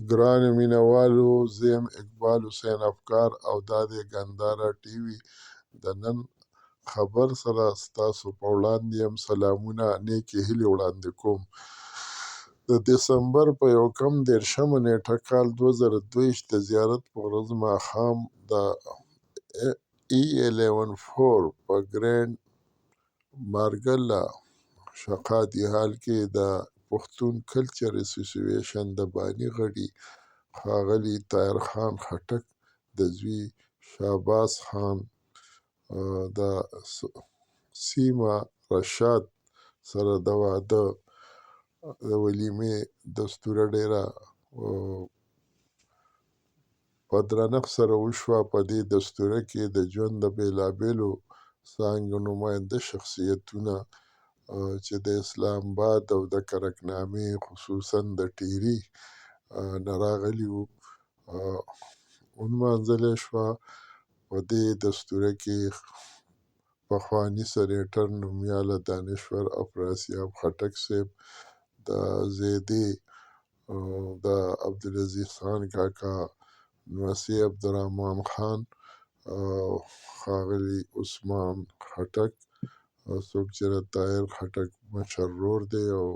ګرانو مینه والو، زه یم اقبال حسین افکار او دا دی ګندارا ټي وي د نن خبر سره ستاسو په وړاندې یم. سلامونه، نیکې هیلې وړاندې کوم. د دسمبر په یو کم دېرشمه نیټه کال 2022 د زیارت په ورځ ماښام د ای الیون فور په ګرینډ مارګله شقادي هال کې د پښتون کلچر اسوسییشن د باني غړي ښاغلي طاهر خان خټک د زوی شهباز خان د سیما رشاد سره د واده د ولیمې دستوره ډېره په درنښت سره وشوه. په دې دستوره کې د ژوند د بېلابېلو څانګو نماینده شخصیتونه چې د اسلام آباد او د کرکنامې، خصوصا د ټیري نه راغلي وو، ونمانځلی شوه. په دې دستوره کې پخواني سنیټر نومیاله دانشور افراسیاب خټک صاحب، د زیدې د عبدالعزیز خان کاکا نوسی عبدالرحمن خان، ښاغلي عثمان خټک څوک چې د طاهر خټک مشر ورور دی او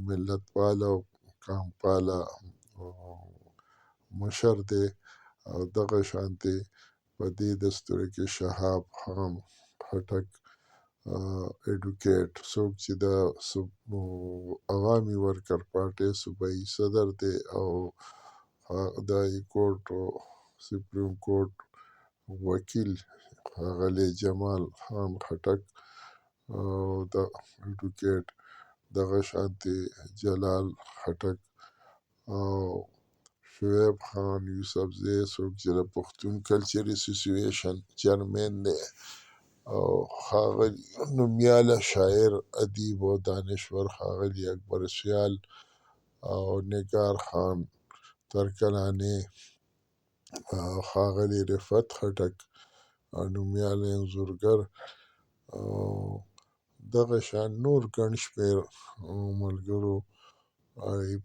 ملتپاله او قامپاله مشر دی، او دغه شانتې په دې دستوره کې شهاب خان خټک ایډوکیټ څوک چې د عوامي ورکر پارټۍ صوبایي صدر دی او د های کورټ او سپریم کورټ وکیل ښاغلی جمال خان خټک د ایډوکیټ، دغه شانتې جلال خټک او شعیب خان یوسفزی څوک چې د پښتون کلچر اسوسییشن چیئرمین دی، او ښاغلی نومیالی شاعر، ادیب او دانشور ښاغلی اکبر سیال او نګار خان ترکلانی، ښاغلی رفعت خټک نومیالی انځورګر او دغه شان نور ګڼ شمېر ملګرو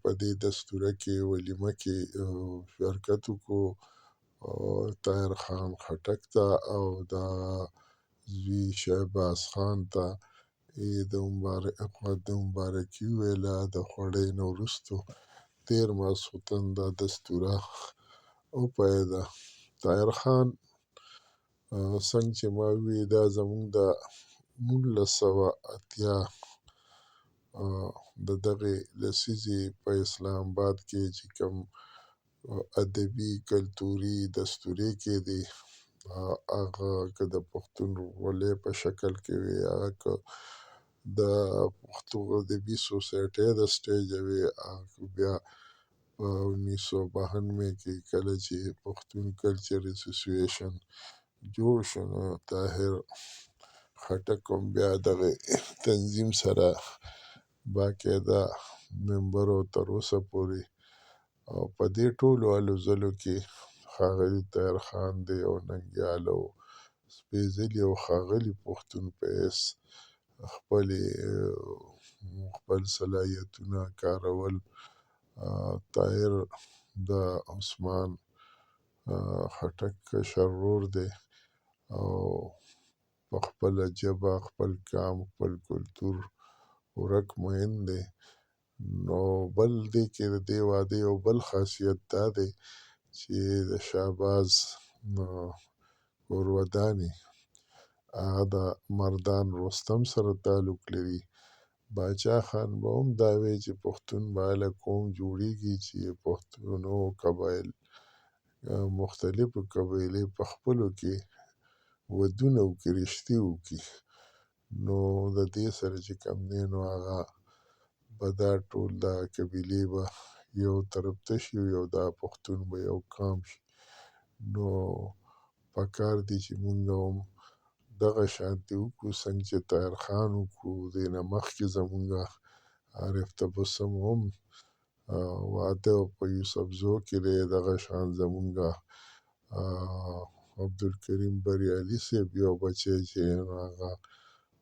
په دې دستوره کې، ولیمه کې شرکت وکړو. طاهر خان خټک ته او د زوی شهباز خان ته یې د مبارکي وویله. د خوړۍ نه وروسته تېر ماسخوتن دا دستوره وپایېده. طاهر خان څنګه چې ما ووی، دا زموږ د 1980 د دغې لسیزې په اسلام آباد کې چې کوم ادبي کلتوري دستورې کېدې، هغه که د پښتونولۍ په شکل کې وي، هغه که د پښتو ادبي سوسایټۍ د سټیجه وي، هغه بیا په 1992 کې کله چې پښتون کلچر اسوسییشن جوړ شو، نو طاهر خټک هم بیا دغه تنظیم سره باقاعده ممبر او تر اوسه پورې. او په دې ټولو هلو ځلو کې ښاغلي طاهر خان دی او ننګیال او سپېځلي او ښاغلي پښتون په حیث خپل صلاحیتونه کارول. طاهر د عثمان خټک کشر ورور دی او په خپله ژبه، خپل قام، خپل کلتور ورک مین دی. نو بل دې کې د دې واده یو بل خاصیت دا دی چې د شهباز کورودانې هغه د مردان رستم سره تعلق لري. باچا خان به هم دا وی چې پښتون به هله قوم جوړیږي چې پښتونو قبایل، مختلفو قبیلې په خپلو کې ودونه وکړي، رشتې وکړي، نو د دې سره چې کوم دی نو هغه به دا ټول دا قبیلې به یو طرف ته شي او یو دا پښتون به یو قام شي. نو پکار دی چې مونږ هم دغه شانتې وکړو څنګه چې طاهر خان وکړو. دې نه مخکې زمونږ عارف تبسم هم واده په یوسفزو کې دی. دغه شان زمونږ عبدالکریم بریالي صاحب یو بچی چې هغه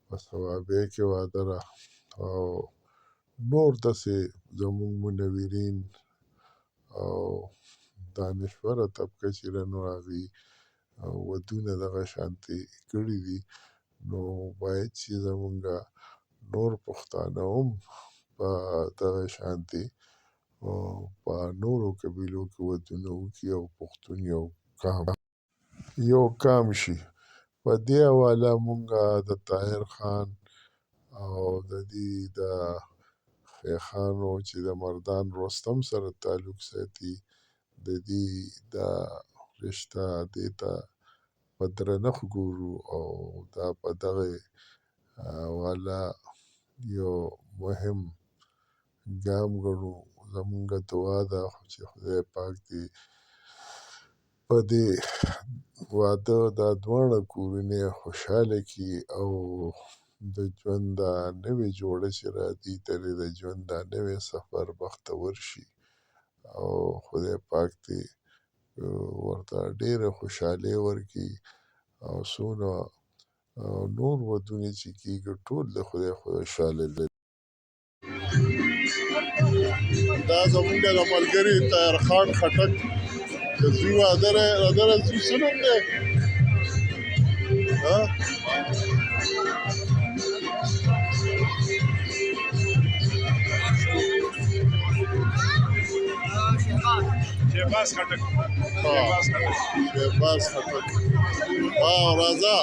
په صوابۍ کې واده ده، او نور داسې زمونږ منورین او دانشوره طبقه چې ده نو هغوی ودونه دغه شانتې کړي دي. نو باید چې زمونږ نور پښتانه هم په دغه شانتې په نورو قبیلو کې ودونه وکړي او پښتون یو قام شي. په دې حواله مونږ د طاهر خان او د دې د خیخانو چې د مردان رستم سره تعلق ساتي، د دې د رشته دې ته په درنښت ګورو او دا په دغه حواله یو مهم ګام ګڼو. زمونږ دعا ده چې خدای پاک دې په دې واده دا دواړه کورونه خوشحاله کړي او د ژوند دا نوې جوړه چې راځي ته دې د ژوند دا نوی سفر بختور شي او خدای پاک دې ورته ډېره خوشحالي ورکړي او څونه نور ودونه چې کېږي ټول د خدای خوشحاله لري. دا زمونږ د ملګري طاهر خان خټک د زوی واده دی. د ده زوی څه نوم دی؟ ها؟ شهباز خټک. شهباز خټک. شهباز خټک. ها راځه.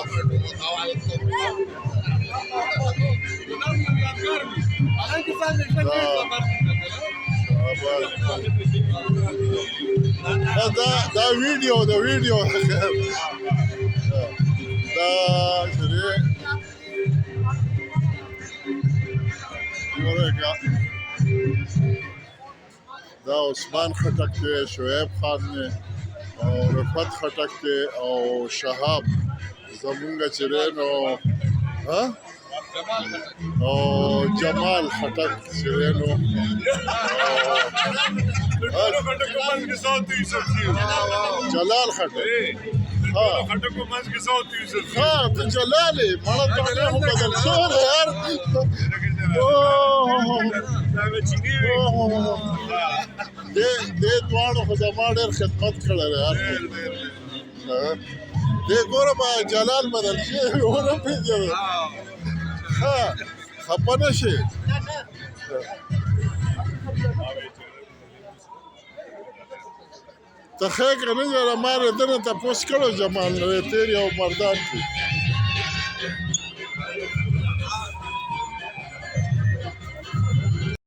دا دا دا ویډیو دا ویډیو دا چې ورګه دا عثمان خټک دی، شعیب خان دی او رفعت خټک دی او شهاب زمونږ چې دی نو ها او جمال خټک چې دی نو جلال خټک. ها ها ته جلال یې، مړه ته هم بدل شوی دی یار. دې دواړو خو زما ډېر خدمت کړی دی یار. دې ګوره به جلال بدل شوی ونه پېژنم. ها خفه نه شې. ته ښه که نه یاره، ما له ده نه تپوس کړی جمال نه تېر یو مردان کې.